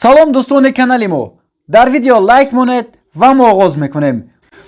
Салом, дӯстони канали мо! Дар видео лайк монед ва мо оғоз мекунем.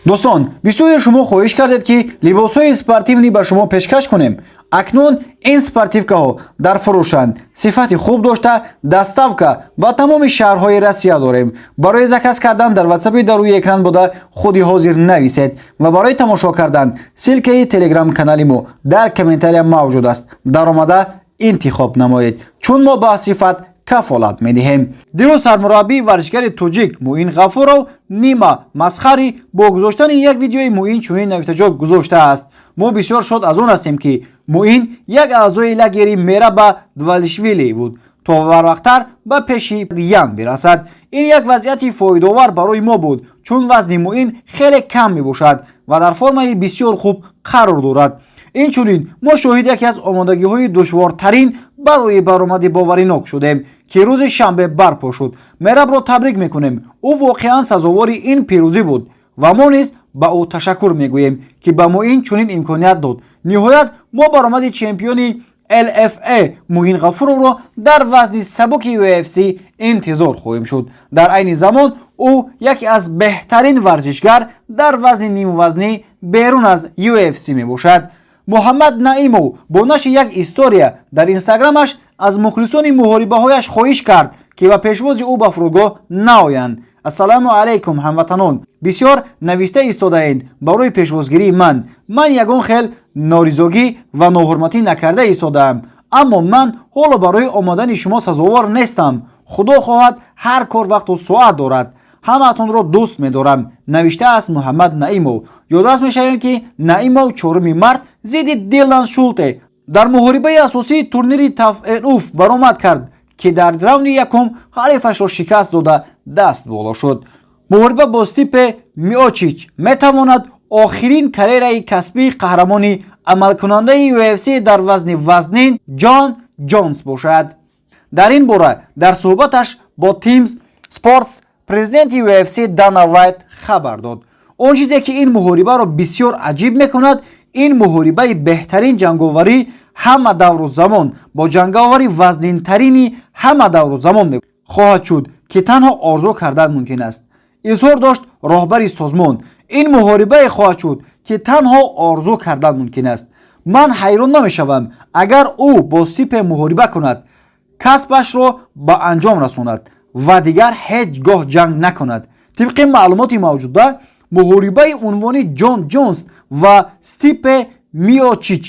Дӯстон, бисёре шумо хоҳиш кардед, ки либосҳои спортивный ба шумо пешкаш кунем. Акнун ин спортивкаҳо дар фурӯшанд, сифати хуб дошта, доставка ба тамоми шаҳрҳои Россия дорем. Барои заказ кардан дар ватсапи дар рӯи экран буда худи ҳозир нависед ва барои тамошо кардан ссылкаи телеграм канали мо дар комментария мавҷуд аст, даромада интихоб намоед, чун мо ба сифат кафолат медиҳем. Дирӯз сармураббии варзишгари тоҷик Муин Ғафуров Нима Масхарӣ бо гузоштани як видеои Муин чунин навиштаҷот гузоштааст: «Мо бисёр шод аз он ҳастем, ки Муин як аъзои лагери Мераба Двалишвили буд, то барвақттар ба пеши Ян бирасад. Ин як вазъияти фоидаовар барои мо буд, чун вазни Муин хеле кам мебошад ва дар формаи бисёр хуб қарор дорад. Инчунин мо шоҳиди яке аз омодагиҳои душвортарин барои баромади боваринок шудем, ки рӯзи шанбе барпо шуд. Мерабро табрик мекунем, ӯ воқеан сазовори ин пирӯзӣ буд ва мо низ ба ӯ ташаккур мегӯем, ки ба Муин чунин имконият дод. Ниҳоят мо баромади чемпиони LFA Муин Ғафуровро дар вазни сабуки UFC интизор хоҳем шуд. Дар айни замон ӯ яке аз беҳтарин варзишгар дар вазни нимвазнӣ берун аз UFC мебошад». Муҳаммад Наимов бо нашри як история дар инстаграмаш аз мухлисони муҳорибаҳояш хоҳиш кард, ки ба пешвози ӯ ба фурудгоҳ наоянд. «Ассалому алайкум, ҳамватанон! Бисёр нависта истодаед барои пешвозгирии ман. Ман ягон хел норизогӣ ва ноҳурматӣ накарда истодаам, аммо ман ҳоло барои омадани шумо сазовор нестам. Худо хоҳад, ҳар кор вақту соат дорад. Ҳамаатонро дӯст медорам», навиштааст Муҳаммад Наимов. Ёдрас мешавем, ки Наимов 4 март зидди Дилан Шулте дар муҳорибаи асосии турнири TUF баромад кард, ки дар раунди якум ҳарифашро шикаст дода, даст боло шуд. Муҳориба бо Стипе Миочич метавонад охирин карьераи касбии қаҳрамони амалкунандаи UFC дар вазни вазнин Ҷон Ҷонс бошад. Дар ин бора дар суҳбаташ бо Times Sports президенти UFC Дана Вайт хабар дод. «Он чизе, ки ин муҳорибаро бисёр аҷиб мекунад, ин муҳорибаи беҳтарин ҷанговарӣ ҳама давру замон бо ҷанговари вазнинтарини ҳама давру замон хоҳад шуд, ки танҳо орзу кардан мумкин аст», изҳор дошт роҳбари созмон. «Ин муҳорибае хоҳад шуд, ки танҳо орзу кардан мумкин аст. Ман ҳайрон намешавам, агар ӯ бо Стипе муҳориба кунад, касбашро ба анҷом расонад ва дигар ҳеҷ гоҳ ҷанг накунад». Тибқи маълумоти мавҷуда, муҳорибаи унвони Ҷон Ҷонс ва Стипе Миочич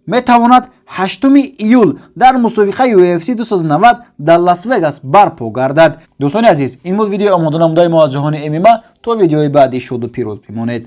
метавонад 8 июл дар мусобиқаи UFC 290 дар Лас-Вегас барпо гардад. Дӯстони азиз, ин буд видеои омода намудаи мо аз ҷаҳони ММА. То видеои баъдӣ шоду пирӯз бимонед.